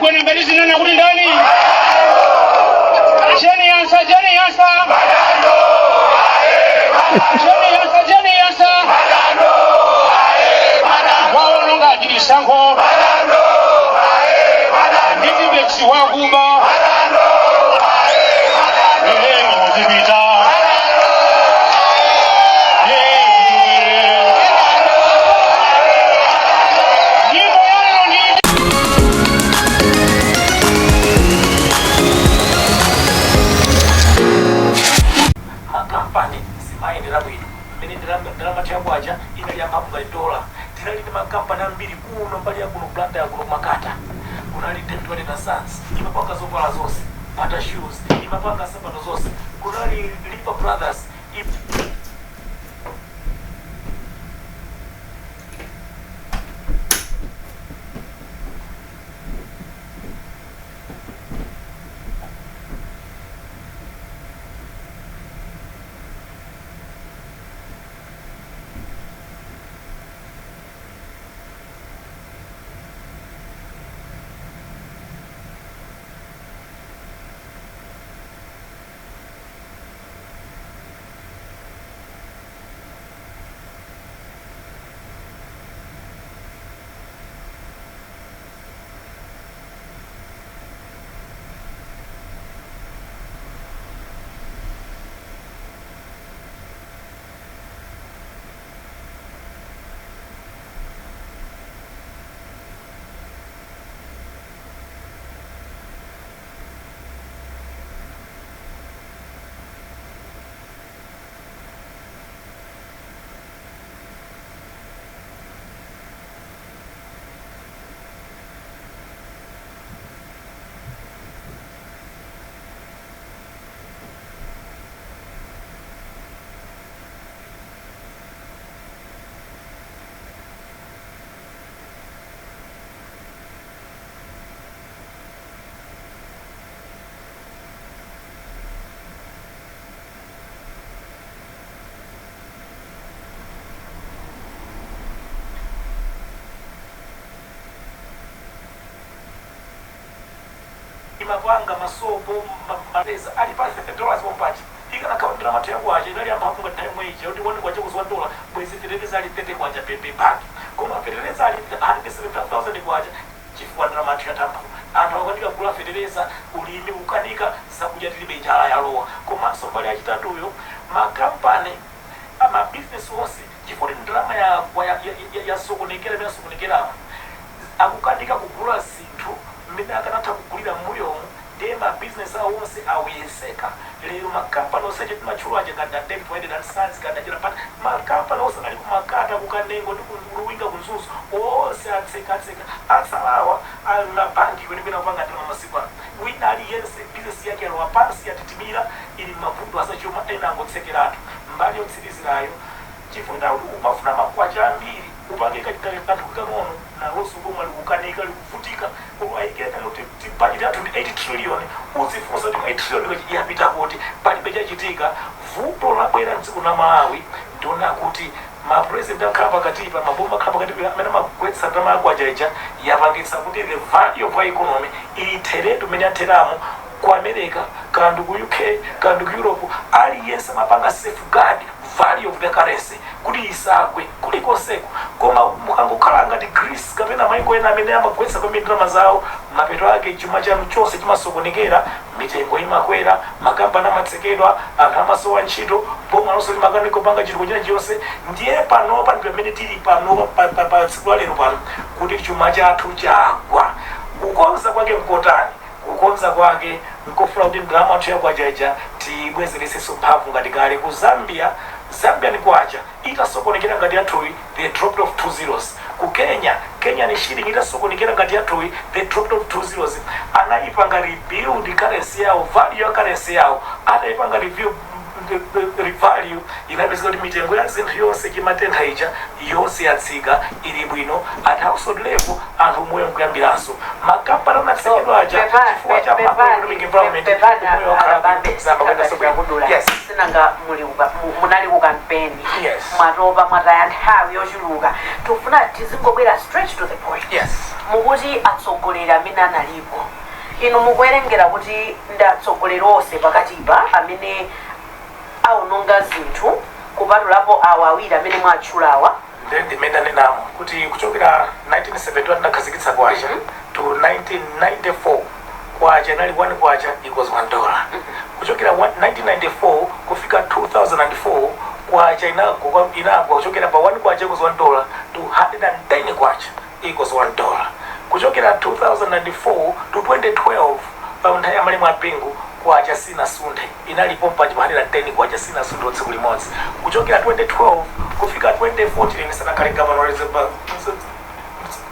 Zigwenembe lizinena kuti ndani? Jane Ansah, Jane Ansah, Jane Ansah, Jane Ansah waononga chisankho ndi Tipp-Ex wakuba. Ehe, muzipita. Eh, nyimbo yalero ndi Makampani zimayendera bwino mmene ndalama yakwacha inali yamphamvu ngati dola. Tinali ndi makampani ambiri kuno, mbali ya kuno Blantyre, kuno Makata kunali David White and Sons, imapanga zovala zonse, Bata Shoes imapanga nsapato zonse, kunali Lipa Brothers. Imapanga masopo, maleza ali pa $30 pompachi. Ikanakhala ndalama yakwacha inali yamphamvu ngati nthawi ija kuti 1 kwacha kuzwa dola, bwezi fetereza ali 30 kwacha pepe baki, koma fetereza ali 175,000 kwacha chifukwa ndalama yathu yathamphamvu. Anthu akukanika kugula fetereza, ulimi ukanika, zakudya tilibe, njala yalowa. Komanso mbali yachitatuyo, makampani, amabizinesi onse, chifukwa kuti ndalama yagwa, yasokonekera imene yasokonekeramo, akukanika kugula zinthu mmene akanatha kugulira m'mbuyomu. Ndiye mabizinesi awo onse awuyeseka lero. Makampani onse timatchula aja, ngati David White and Sons, ngati achina Bata, makampani onse ali kuMakata, kuKanengo ndi kuLuwinga, kuMzuzu, onse atseka, atseka. Atsalawa ali mabanki kwenikweni akupanga ndalama masiku ano. Wina aliyense bizinesi yake yalowa pansi, yatitimira, ili mavuto azachuma, ena angotsekeratu. Mbali yotsirizirayo, chifukwa kuti umafuna makwacha ambiri upange kanthu kang'ono, nalonso boma likukanika, likuvutika. Ayikena kuti budget yathu ndi 8 trillion, uzifunsa kuti 8 trillion yapita kuti? Palibe chachitika. Vuto labwera mdziko la Malawi ndiona kuti mapresident akhala pakatipa, maboma akhala pakatipa, amene amagwetsa ndalama yakwacha ija, yapangitsa kuti the value of our economy itheretu imene yatheramo. Ku America, kandi ku UK, kandi ku Europe, aliyense amapanga safeguard value of the currency kuti isagwe kulikonseko. Koma mukangokhala ngati Greece kapena maiko ena amene amagwetsa kwambiri ndalama zawo, mapeto ake chuma chanu chonse chimasokonekera, mitengo imakwera, makampani amatsekedwa, anthu amasowa ntchito, boma lonse limakanika kupanga chitukuko china chonse. Ndiye panopa ndi pamene tili panopa pa tsiku la lero pano, kuti chuma chathu chagwa. Kukonza kwake nkotani? Kukonza kwake nkofuna kuti ndalama yathu yakwacha ija tibwezeresenso mphamvu ngati kale. Ku Zambia, Zambian kwacha itasokonekera ngati yathuyi, they dropped off two zeros. Ku Kenya, Kenyan shilling itasokonekera ngati yathuyi, they dropped off two zeros. Anayipanga rebuild currency yawo, value ya currency yawo. Atayipanga review revalue, inapeza kuti mitengo ya zinthu yonse chimatentha ija yonse yatsika, ili bwino at household level, anthu moyo nkuyambiranso. Makampani anatsekedwa aja chifukwa cha macroeconomic environment, moyo wakhala zamba kuyendanso bwino. Yes. Sinanga munali ku kampeni. Yes. Mwatopa, mwataya nthawi yochuluka. Tikufuna tizingobwera straight to the point. Yes. Mukuti atsogoleri amene analipo, inu mukuwerengera kuti ndi atsogoleri onse pakatipa amene aononga zinthu, kupatulapo awa awiri amene mwatchulawa? Ndimene ndanenamo kuti kuchokera 1971 tinakhazikitsa kwacha to 1994, kwacha inali 1 kwacha equals $1. Kuchokera 1994 kufika 2004, kwacha inagwa kuchokera pa 1 kwacha equals $1 to 110 kwacha equals $1. Kuchokera 2004 to 2012, pa nthawi ya malemu a Bingu, kwacha sinasunthe, inalipo mpachi pa 110 kwacha, sinasunthe tsiku limodzi. Kuchokera 2012 kufika 2014, sanakhale governor wa Reserve Bank,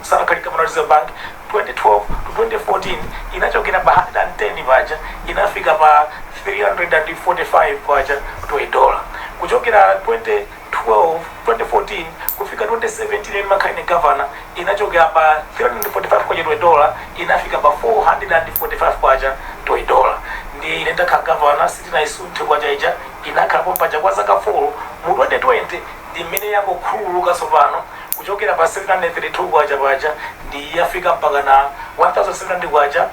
sanakhale governor wa Reserve Bank, 2012 to 2014 inachokera pa 110 paja inafika pa 345 kwacha to a dollar. Kuchokera 2012 2014 kufika 2017, makhale governor, inachokera pa 345 kwacha to a dollar inafika pa 445 kwacha to a dollar. Ndi ine ndakhala governor, sitinaisunthe kwacha ija, inakhalapo paja kwa zaka 4. Mu 2020 ndi mmene yangokhululuka tsopano, kuchokera pa 732 kwacha paja ndi yafika mpaka na 1700 kwacha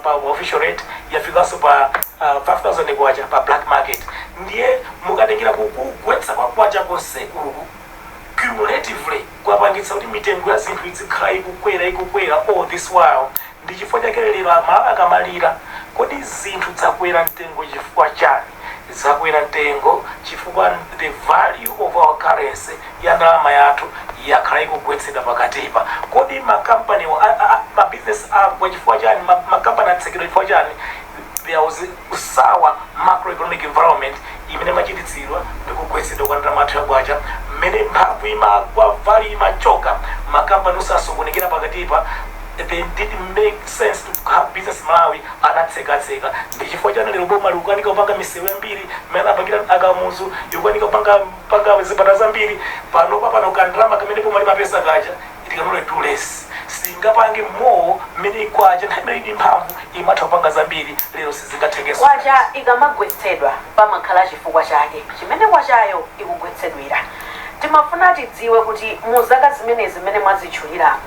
pa official rate, yafikanso pa 5000 kwacha pa black market. Ndiye mukatengera kugwetsa kwa kwacha konseku cumulatively, kwapangitsa kuti mitengo ya zinthu izikhala ikukwera, ikukwera all this while. Ndi chifukwa chake lero amalawi akamalira, kodi zinthu zakwera mtengo chifukwa chani? Zakwera mtengo chifukwa the value of our currency, ya ndalama yathu, yakhala ikugwetsedwa pakatipa. Kodi makampani, mabusiness agwa chifukwa chani? Makampani atsekedwa chifukwa chani? There was sour macroeconomic environment imene machititsidwa ndi kugwetsedwa kwa ndalama yathu ya kwacha. Mmene mphamvu imagwa, value imachoka, makampani osasokonekera pakatipa, they didn't make sense to have business Malawi, anatsekatseka. Ndi chifukwa chani lero boma likukanika kupanga misewu yambiri mmene anapangira akamuzu, ikukanika kupanga panga zipatala zambiri panopa? Pano kandalama kamene boma limapeza kaja, it cannot do less, singapange more. Mmene ikwacha nthawi imene ili mphamvu imatha kupanga zambiri, lero sizingathekenso. Kwacha ikamagwetsedwa pamakhala chifukwa chake chimene kwachayo ikugwetsedwera. Timafuna tidziwe kuti mu zaka zimenezi zimene mwazitchuliramo,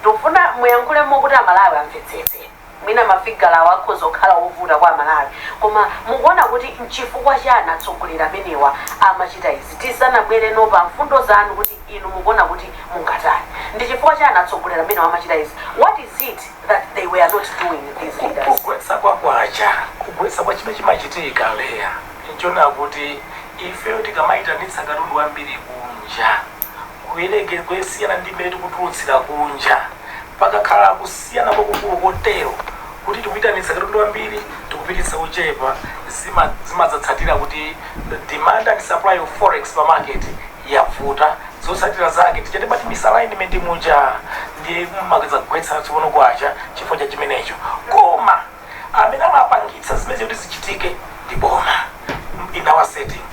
tikufuna muyankhulemo kuti Amalawi amvetsetse. Mwina mafigala awo akhoza kukhala wovuta kwa Amalawi, koma mukuona kuti nchifukwa chani atsogoleri amenewa amachita izi? Tisanabwereno pa mfundo zanu kuti inu mukuona kuti mungatani, ndi chifukwa chani atsogoleri amenewa amachita izi? What is it that they were not doing, these leaders? Kugwetsa kwa kwacha, kugwetsa kwa chimene chimachitika leya, nchona kuti ifeyo tikamayitanitsa katundu wambiri kunja kuyeleke kuyesiyana ndi mmene tikutulutsira kunja, pakakhala kusiyana kwakukulu kotero kuti tikuyitanitsa katundu wambiri, tikupititsa uchepa, zimadzatsatira kuti demand and supply of forex pa market yavuta. Zotsatira zake tichatibati misalignment muja, ndiye mmakazagwetsa tsopano kwacha chifukwa cha chimenecho. Koma amene amapangitsa zimene kuti zichitike ndi boma. In our setting,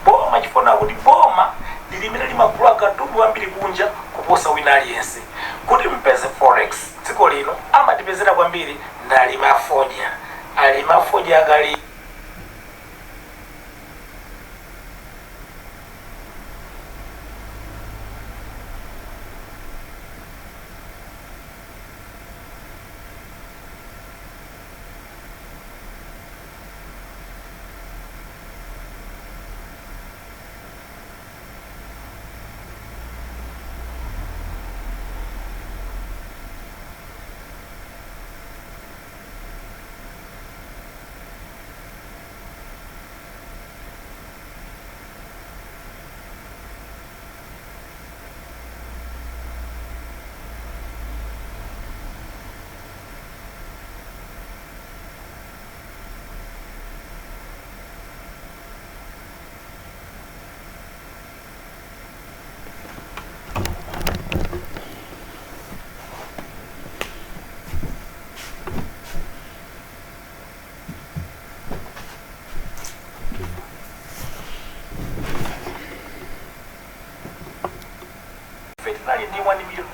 boma, chifukwa kuti boma ndi limene limagula katundu wambiri kunja kuposa wina aliyense. Kuti mpeze forex dziko lino, amatipezera kwambiri ndi alimi afodya. Alimi afodya akali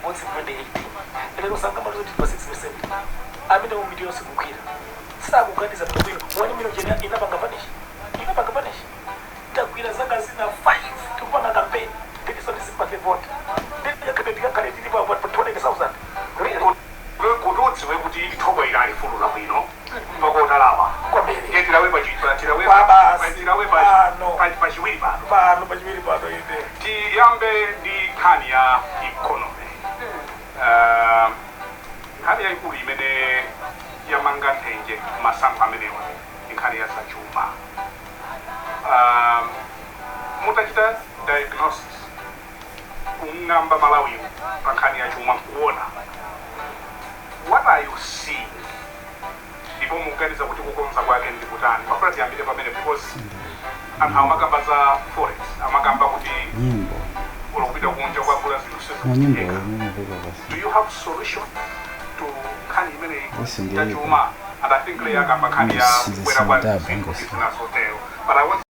votes in 2018. Lero sangamalizo tili pa 6%. Amene umiti yonse kukwira sakuganiza bwinobwino. 1 million chene inapanga vanish, inapanga vanish. Tagwira zaka zina 5 tikupanga campaign, ndiliso ndi sympathy vote, ndikakhale tili pa 200,000. Really? Kuti udziwe kuti thoko ili alifulula bwino mpaka utalawa. Kwambiri. Ndiye tilawe tilawe Kwabasi. tilawe Pano. pachiwiri pano. Pano pachiwiri pano, ine. Tiyambe ndi nkhani ya economy. Nkhani yayikulu imene yamanga nthenje masankho amenewa ndi nkhani ya zachuma. Mutachita diagnosis, kung'amba Malawiwo pa nkhani ya chuma nkuona, what are you seeing? Ndipo mukuganiza kuti kukonza kwake ndi kutani? Mafuna tiyambire pamene, because anthu amakamba za forex, amakamba kuti Nyimbo. ulokupita kunja kwagula zinthu Na nyimbo sizikutheka. imene basi. Do you have solution to nkhani imeneyi Listen, ya chuma? And I think leya akamba nkhani ya Yes, kukwera kwa yes, zinthu yes. ndi zina zotero, but I want